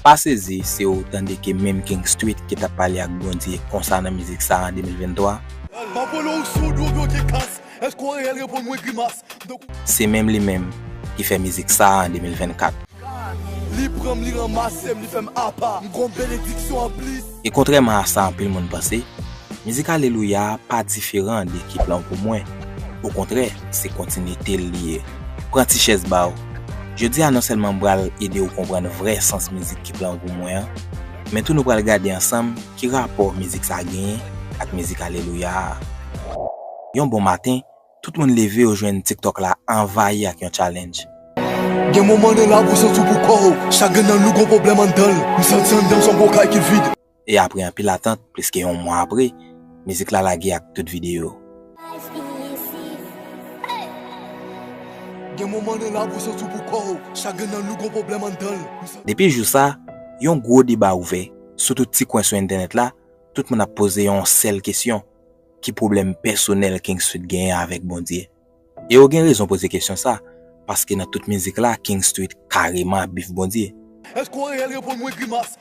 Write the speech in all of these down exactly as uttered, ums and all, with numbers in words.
Pa sezi si w tande ke menm King Street ki t ap pale ak Bondye konsa nan mizik sa a an de mil venntwa. M ap vole w sou dlo, bloke kas. Èske w reyèl, reponn mwen grimas? Se menm li menm ki fè mizik sa a an de mil vennkat. Li pran m, li ranmase m, li fè m apa. M gon benediksyon anplis. E kontrèman a sa anpil moun panse, mizik Alelouya a pa diferan de Ki Plan W Pou Mwen. Okontrè, se kontinite l li ye. Pran ti chèz ba w. Jodi a non sèlman m pral ede w konprann vrè sans mizik Ki Plan W Pou Mwen an, men tou nou pral gade ansanm ki rapò mizik sa genyen ak mizik Alelouya a. Yon bon maten, tout moun leve yo jwenn TikTok la anvayi ak yon challenge. Gen moman nan lavi w santi w pou kò w. Chak grenn nan nou gon pwoblèm anndan l. M santi anndan m se yon gwo kay ki vid. E apre anpil atant, plis ke yon mwa apre, mizik la lage ak tout videyo. Gen moman nan lavi w santi w pou kò w. Chak grenn nan nou gon pwoblèm anndan l. Depi jou sa, yon gwo deba ouvè sou tout ti kwen sou entènèt la. Tout moun ap poze yon sèl kesyon: ki pwoblèm pèsonèl King Street genyen avèk Bondye? E yo gen rezon poze kesyon sa, paske nan tout mizik la, King Street kareman ap bif Bondye. Èske w reyèl, reponn mwen grimas?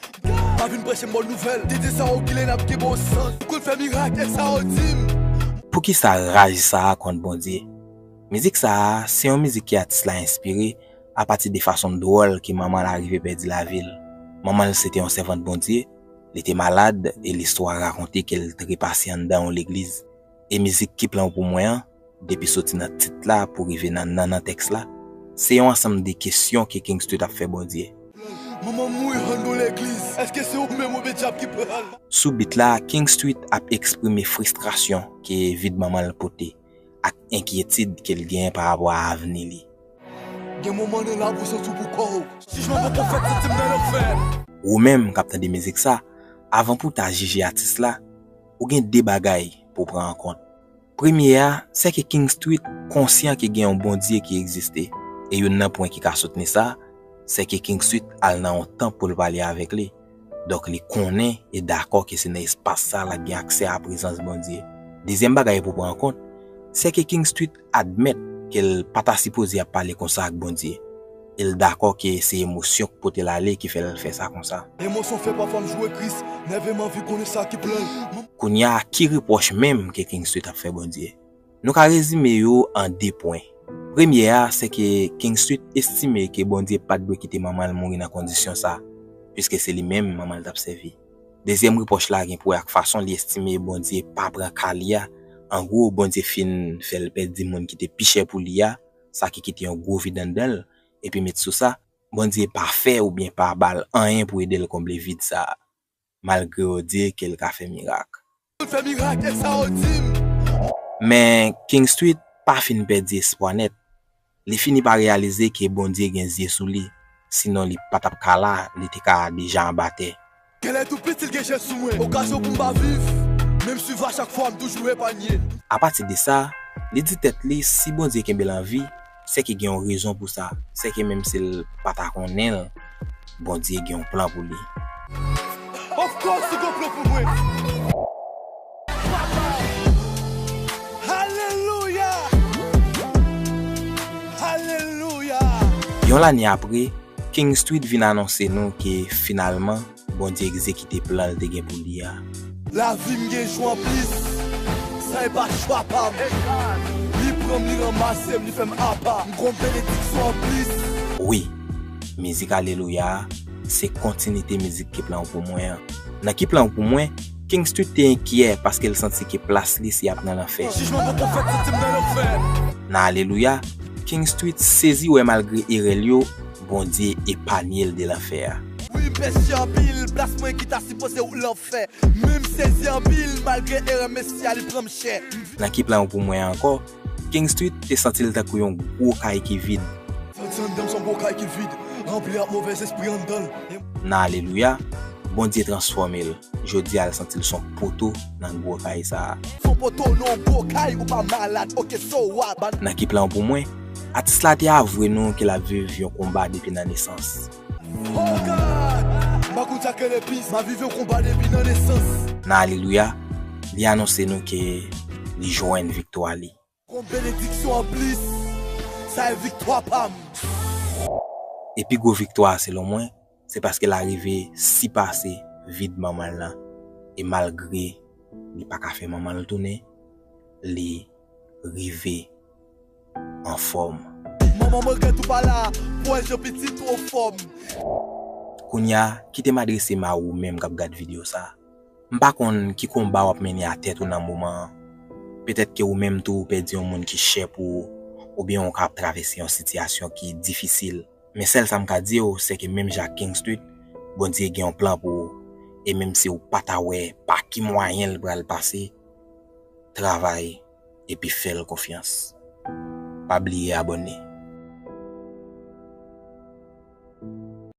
Pa vin preche m bòn nouvèl. Tete sa w gile n ap kenbe w sans. Konn fè mirak, e sa w di m. Poukisa raj sa a kont Bondye? Mizik sa a, se yon mizik ke atis la enspire apati de fason dwòl ke manman l arive pèdi lavi l. Manman l se te yon sèvant Bondye, li te malad, e listwa rakonte ke l trepase anndan yon legliz. E mizik Ki Plan W Pou Mwen an, depi soti nan tit la pou rive nan nannan tèks la, se yon ansanm de kesyon ke King Street ap fè Bondye. Manman m mouri anndan yon legliz, èske se ou menm oubyen dyab ki pran l? Sou beat la, King Street ap eksprime fristrasyon ke vid manman l pote ak enkyetid ke l genyen pa rapò a avni li. Gen moman nan lavi w santi w pou kò w. Jijman poko fèt, santi m nan lanfè. Ou menm k ap tande mizik sa, avan pou w ta jije atis la, ou gen de bagay pou w pran an kont. Premye a, sèke King Street konsyan ke gen yon Bondye ki egziste, e youn nan pwen ki ka soutni sa, sèke King Street al nan yon tanp pou l pale avèk li. Donk, li konnen e dakò ke se nan espas sa l ap gen aksè a prezans Bondye. Dezyèm bagay pou pran an kont, sèke King Street admèt ke l pa ta sipoze ap pale konsa ak Bondye. E l dakò ke se emosyon k pote l ale ki fè l fè sa konsa. Emosyon fè pafwa m joure Kris, nève m anvi konnen sa ki plan l. Kounye a, ki repwòch menm ke King Street ap fè Bondye? Nou ka rezime yo an de pwen. Premye a, sèke King Street estime ke Bondye pa t dwe kite manman l mouri nan kondisyon sa, piske se li menm manman l t ap sèvi. Dezyèm repwòch la gen pou wè ak fason li estime Bondye pa pran ka li a. An gwo, Bondye fin fè l pèdi moun ki te pi chè pou li a, sa ki kite yon gwo vid anndan l. Epi met sou sa, Bondye pa fè oubyen pa ba l anyen pou ede l konble vid sa a, malgre yo di ke l ka fè mirak. Fè mirak, e sa yo di m. Men King Street pa fin pèdi espwa nèt. Li fini pa reyalize ke Bondye gen zye sou li, sinon li pa t ap ka la, li te ka deja anba tè. Genlè tou piti l gen je sou mwen. Okazyon pou m pa viv, men m swiv a chak fwa, m toujou epanye. Apati de sa, li di tèt li si Bondye kenbe l an vi, sèke gen yon rezon pou sa, sèke menm si l pa ta konnen l, Bondye gen yon plan pou li. Of course, li gen plan pou mwen. Alelouya! Alelouya! Yon lane apre, King Street vin anonse nou ke finalman, Bondye egzekite plan l te gen pou li a. Lavi m gen jou anplis, sa e pa chwa pa m. Li pran m, li ranmase m, li fè m apa. M gon benediksyon anplis. Wi, mizik Alelouya a, se kontinite mizik Ki Plan W Pou Mwen an. Nan Ki Plan W Pou Mwen, King Street te enkyè paske l santi ke plas li se ap nan lanfè. Jijman poko fèt, santi m nan lanfè. Nan Alelouya, King Street sezi wè malgre erè l yo, Bondye epanye l de lanfè a. Wi, m pèche anpil, plas mwen ki ta sipoze w lanfè. Men m sezi anpil, malgre erè mesye a, li pran m chè. Nan Ki Plan W Pou Mwen an ankò, King Street te santi l tankou yon gwo kay ki vid. Santi anndan m se yon gwo kay ki vid, ranpli ak movèzespri anndan l. Nan Alelouya, Bondye transfòme l. Jodi a, l santi l se yon poto nan gwo kay sa a. Se yon poto nan yon gwo kay, ou pa malad, oke, so what? Nan Ki Plan W Pou Mwen, atis la te avwe nou ke l ap viv yon konba depi nan nesans. Oh God! M pa konn sa k rele pis, m ap viv yon konba depi nan nesans. Nan Alelouya, li anonse nou ke li jwenn viktwa li. Gon benediksyon anplis, sa e viktwa pa m. E pi gwo viktwa a, selon mwen, se paske l arive sipase vid manman l lan. E malgre li pa ka fè manman l tounen, li rive anfòm. Manman m regrèt ou pa la pou wè jan pitit ou anfòm. Kounye a, kite m adrese m a ou menm k ap gad videyo sa a. M pa konn ki konba w ap mennen a tèt ou nan moman an. Petèt ke ou menm tou ou pèdi yon moun ki chè pou ou, oubyen ou ka ap travèse yon sitiyasyon ki difisil. Men sèl sa m ka di w, se ke menm jan ak King Street, Bondye gen yon plan pou ou. E menm si w pa ta wè pa ki mwayen l pral pase, travay epi fè l konfyans. Pa bliye abòne.